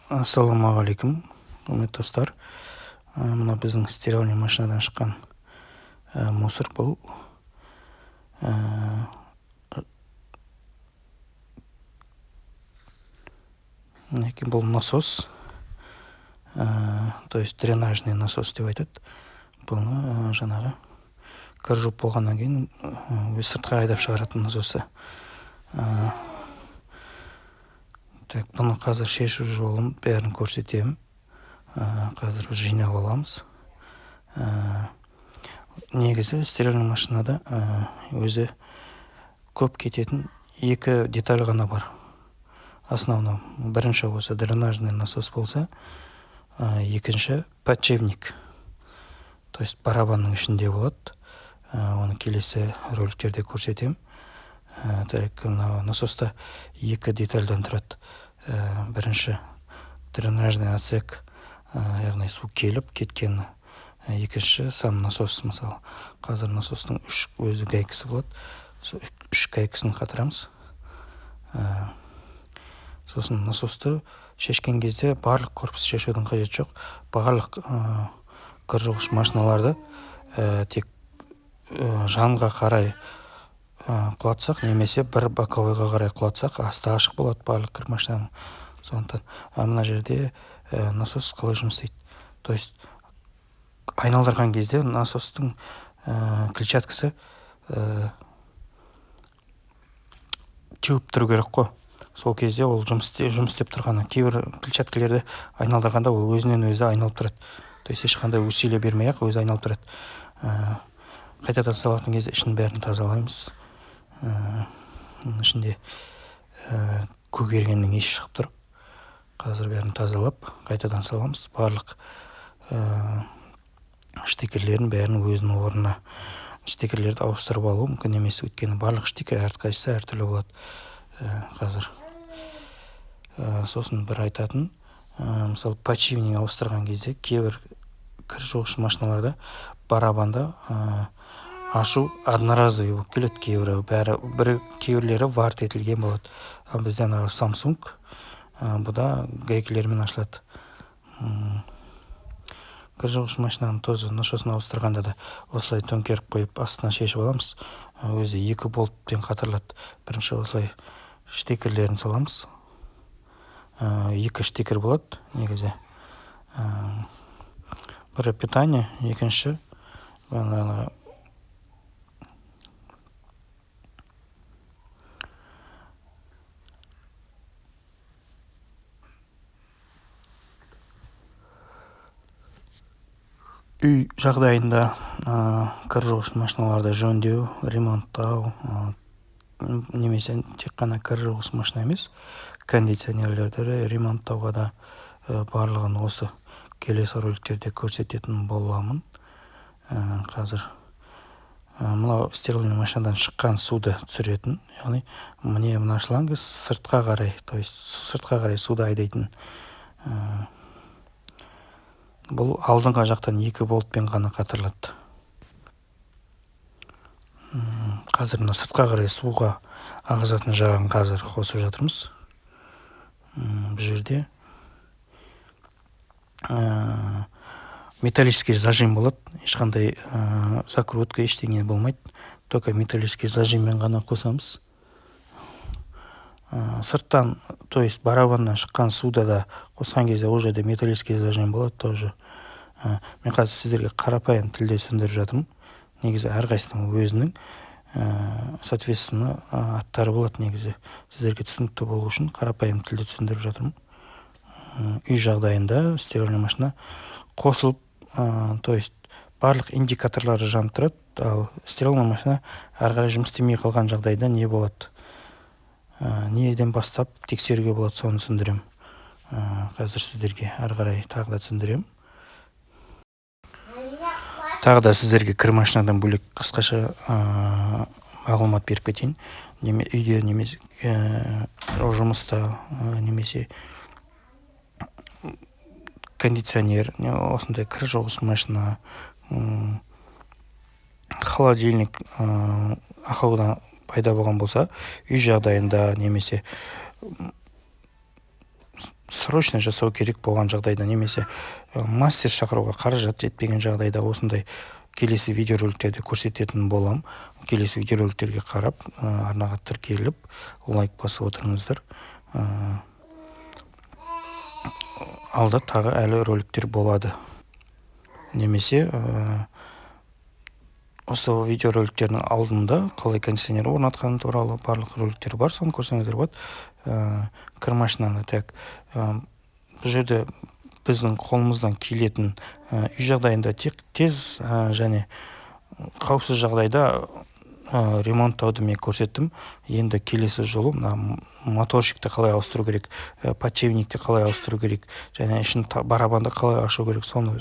Ассалаумағалейкум, құрметті достар. Мына біздің стиральный машинадан шыққан мусор. Бұл мінекей, бұл насос, то есть дренажный насос деп айтады бұны. Жаңағы кір жуып болғаннан кейін өзі сыртқа айдап шығаратын насосы. Так, бұны қазір шешу жолын бәрін көрсетемін. Қазір біз жинап аламыз. Негізі стиральный машинада өзі көп кететін екі деталь ғана бар основном. Бірінші осы дренажный насос болса, екінші подшипник, то есть барабанның ішінде болады. Оны келесі роликтерде көрсетемін. Так, мына насоста екі детальдан тұрады. Бірінші дренажный отсек, яғни су келіп кеткені, екінші сам насос. Мысалы, қазір насостың үш өзі гайкасы болады, сол үш гайкасын қатырамыз. Сосын насосты шешкен кезде барлық корпус шешудің қажеті жоқ. Барлық кір жуғыш машиналарды тек жанға қарай құлатсақ немесе бір боковойға қарай құлатсақ, асты ашық болады барлық кір машинаның. Сондықтан мына жерде насос қалай жұмыс істейді? То есть айналдырған кезде насостың клетчаткасы теуіп тұру керек қой, сол кезде ол жұмыс істеп тұрғаны. Кейбір клетчаткалерді айналдырғанда ол өзінен өзі айналып тұрады, то есть ешқандай усилие бермей ақ өзі айналып тұрады. Қайтадан салатын кезде ішін бәрін тазалаймыз. Ішінде көгергеннің иісі шығып тұр. Қазір бәрін тазалап, қайтадан саламыз. Барлық штекерлерін бәрін өзінің орнына. Штекерлерді ауыстырып алу мүмкін емес, өйткені барлық штекер әрқайсысы әртүрлі болады. Қазір сосын бір айтатын, мысалы, подшипник ауыстырған кезде кейбір кір жуғыш машиналарда барабанда ашу одноразовый болып келеді, кейбірі бәрі бір, кейбіреулері варт етілген болады. Ал бізде ана Samsung, бұда гайкалермен ашылады. Кір жуғыш машинаның тоже насосын ауыстырғанда да осылай төңкеріп қойып, астына шешіп аламыз. Өзі екі болтпен қатырылады. Бірінші осылай штекерлерін саламыз. Екі штекер болады негізі: бірі питание, екінші бағанағы үй жағдайында кір жуғыш машиналарды жөндеу, ремонттау немесе тек қана кір жуғыш машина емес, кондиционерлерді ремонттауға да, барлығын осы келесі роликтерде көрсететін боламын. Қазір мынау стиральный машинадан шыққан суды түсіретін, яғни міне, мына шланг сыртқа қарай, то есть сыртқа қарай суды айдайтын. Бұл алдыңғы жақтан екі болтпен ғана қатырылады. Қазір мына сыртқа қарай суға ағызатын жағын қазір қосып жатырмыз. Бұл жерде металлический зажим болады, ешқандай закрутка, ештеңе болмайды, только металлический зажиммен ғана қосамыз. Сырттан, то есть барабаннан шыққан суда да қосқан кезде ол жерде металлический зажим болады тоже. Мен қазір сіздерге қарапайым тілде түсіндіріп жатырмын. Негізі әрқайсысының өзінің соответственно аттары болады. Негізі сіздерге түсінікті болу үшін қарапайым тілде түсіндіріп жатырмын. Үй жағдайында стиральный машина қосылып, то есть барлық индикаторлары жанып тұрады, ал стиральный машина әрі қарай жұмыс істемей қалған жағдайда не болады, неден бастап тексеруге болады, соны түсіндіремін. Қазір сіздерге әрі қарай тағы да түсіндіремін. Тағы да сіздерге кір машинадан бөлек қысқаша мағлұмат беріп кетейін. Үйде немесе жұмыста немесе кондиционер, осындай кір жуғыш машина, холодильник ақаудан пайда болған болса, үй жағдайында немесе Срочно жасау керек болған жағдайда немесе мастер шақыруға қаражат жетпеген жағдайда осындай келесі видеороликтерде көрсететін болам. Келесі видеороликтерге қарап, арнаға тіркеліп, лайк басып отырыңыздар. Алда тағы әлі роликтер болады. Немесе осы видеороликтердің алдында қалай кондиционер орнатқаны туралы барлық роликтер бар, соны көрсеңіздер болады. Кір машинаны так, бұл жерде біздің қолымыздан келетін үй жағдайында тек тез және қауіпсіз жағдайда ремонттауды мен көрсеттім. Енді келесі жолы мына моторчикті қалай ауыстыру керек, подшипникті қалай ауыстыру керек және ішін барабанды қалай ашу керек, соны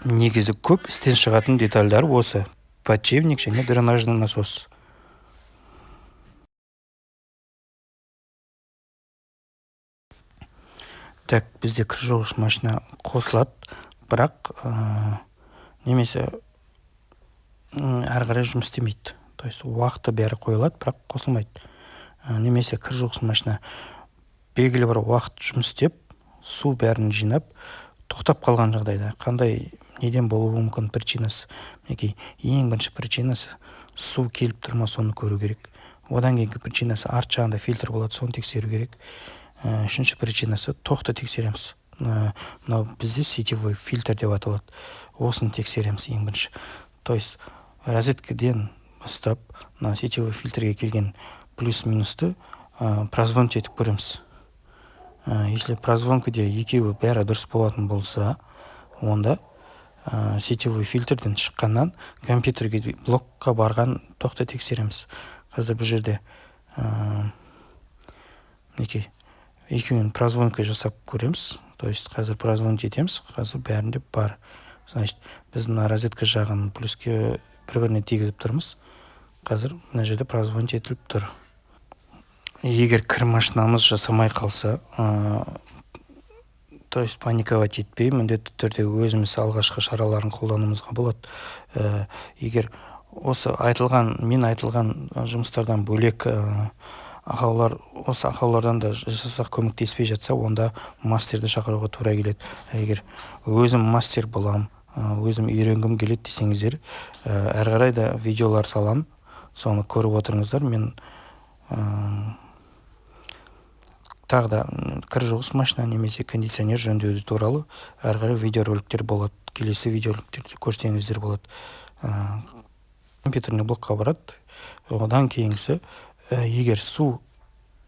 негізі көп істен шығатын детальдар осы подшипник және дренажный насос. Так, бізде кір жуғыш машина қосылады, бірақ немесе әрі қарай жұмыс істемейді. То есть уақыты бәрі қойылады, бірақ қосылмайды. Немесе кір жуғыш машина белгілі бір уақыт жұмыс істеп, су бәрін жинап, тоқтап қалған жағдайда қандай неден болуы мүмкін причинасы? Мінекей, ең бірінші причинасы су келіп тұр ма, соны көру керек. Одан кейінгі причинасы арт жағында фильтр болады, соны тексеру керек. Үшінші причинасы тоқты тексереміз. Мынау бізде сетевой фильтр деп аталады, осыны тексереміз ең бірінші. То есть розеткіден бастап мына сетевой фильтрге келген плюс минусты прозвонить етіп көреміз. Если прозвонкіде екеуі бәрі дұрыс болатын болса, онда сетевой фильтрден шыққаннан компьютерге, блокқа барған тоқты тексереміз. Қазір бұл жерде мінекей екеуін прозвонка жасап көреміз. То есть қазір прозвонить етеміз, қазір бәрінде бар. Значит, біз мына розетка жағын плюске бір-біріне тигізіп тұрмыз. Қазір мына жерде прозвонить етіліп тұр. Егер кір машинамыз жасамай қалса, то есть паниковать етпей, міндетті түрде өзіміз алғашқы шараларын қолдануымызға болады. Егер осы айтылған, мен айтылған жұмыстардан бөлек ақаулар, осы ақаулардан да жасасақ көмектеспей жатса, онда мастерді шақыруға тура келеді. Егер өзім мастер болам, өзім үйренгім келеді десеңіздер, әрі қарай да видеолар салам, соны көріп отырыңыздар. Мен тағы да кір жуғыш машина немесе кондиционер жөндеу туралы әрі қарай видеороликтер болады. Келесі видеороликтерді көрсеңіздер болады. Компьютерный блокқа барады. Одан кейінгісі, егер су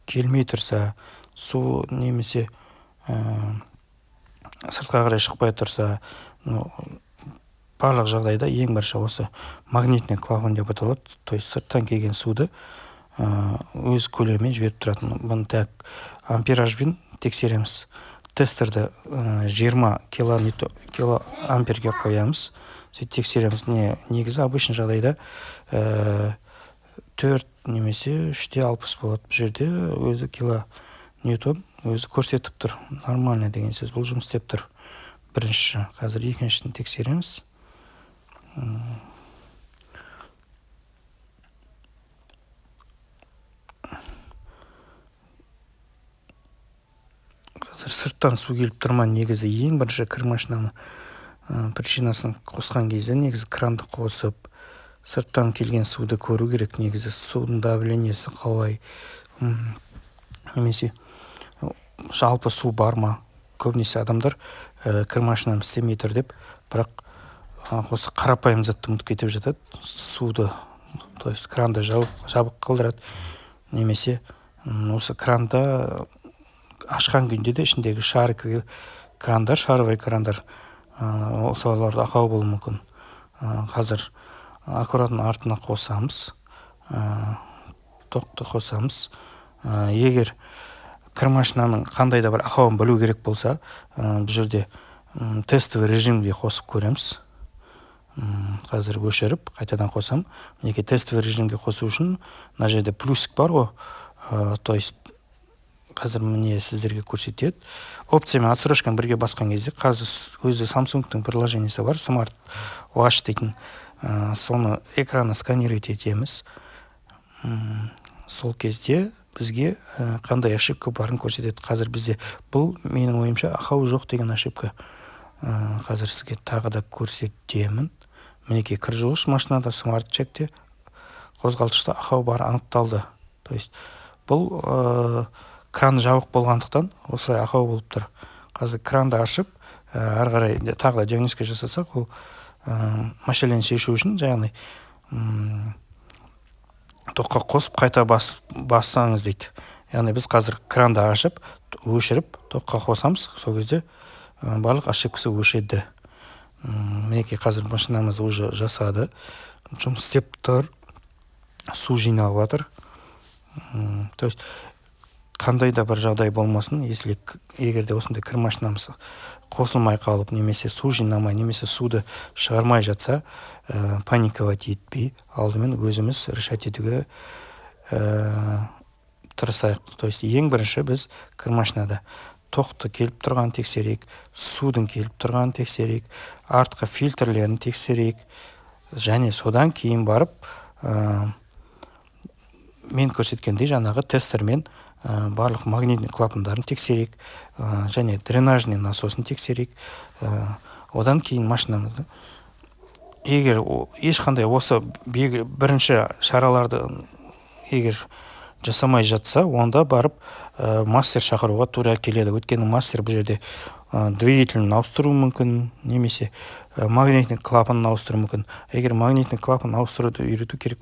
келмей тұрса, су немесе сыртқа қарай шықпай тұрса, барлық жағдайда ең бірінші осы магнитный клапан деп аталады. То есть сырттан келген суды өз көлемімен жіберіп тұратын. Бұны так амперажбен тексереміз. Тестерді 20 килоамперге қоямыз, сөйтіп тексереміз. Негізі обычный жағдайда 4 немесе 3,60 болады. Бұл жерде өзі килоньютон өзі көрсетіп тұр. Нормально деген сөз, бұл жұмыс істеп тұр. Бірінші, қазір екіншісін тексереміз. Қазір сырттан су келіп тұр ма? Негізі ең бірінші кір машинаны причинасын қосқан кезде негізі кранды қосып, сырттан келген суды көру керек. Негізі судың давлениесі қалай, немесе жалпы су бар ма? Көбінесе адамдар кір машинам істемей тұр деп, бірақ осы қарапайым затты ұмытып кетіп жатады. Суды, то есть кранды жабық қалдырады, немесе осы кранды ашқан күнде де ішіндегі шариковый крандар, шаровый крандар, соларда ақау болуы мүмкін. Қазір аккуратно артына қосамыз, тоқты қосамыз. Егер кір машинаның қандай да бір ақауын білу керек болса, бұл жерде тестовый режимге қосып көреміз. Қазір өшіріп қайтадан қосам. Мінекей, тестовый режимге қосу үшін мына жерде плюсик бар ғой, то есть қазір міне сіздерге көрсетеді. Опция мен отсрочканы бірге басқан кезде қазір өзі Samsung-тың приложениесі бар, Smart Watch дейтін, соны экраны сканировать етеміз. Сол кезде Бізге қандай ошибка барын көрсетеді. Қазір бізде бұл, менің ойымша, ақау жоқ деген ошибка. Қазір сізге тағы да көрсетемін. Мінекей, кір жуғыш машинада Смарт Чекте қозғалтқышта ақау бары анықталды. То есть бұл кран жабық болғандықтан, осылай ақау болып тұр. Қазір кранды ашып, ары қарай тағы да диагностика жасасақ, ол мәселені шешу үшін, яғни тоққа қосып, қайта бассаңыз дейді. Яғни біз қазір кранды ашып, өшіріп, тоққа қосамыз. Сол кезде барлық ошибкасы өшеді. Мінекей, қазір машинамыз уже жасады, жұмыс істеп тұр, су жиналып жатыр. То есть қандай да бір жағдай болмасын, если егер де осындай кір машинамыз қосылмай қалып немесе су жинамай, немесе суды шығармай жатса, паниковать етпей, алдымен өзіміз решать етуге тырысайық. То есть ең бірінші біз кір машинада тоқты келіп тұрғанын тексерейік, судың келіп тұрғанын тексерейік, артқы фильтрлерін тексерейік және содан кейін барып мен көрсеткендей жаңағы тестермен барлық магнитный клапандарын тексерейік және дренажный насосын тексерейік. Одан кейін машинамызды, егер ешқандай осы бірінші шараларды егер жасамай жатса, онда барып мастер шақыруға тура келеді. Өйткені мастер бұл жерде двигателін ауыстыруы мүмкін немесе магнитный клапанын ауыстыруы мүмкін. Егер магнитный клапан ауыстыруды үйрету керек.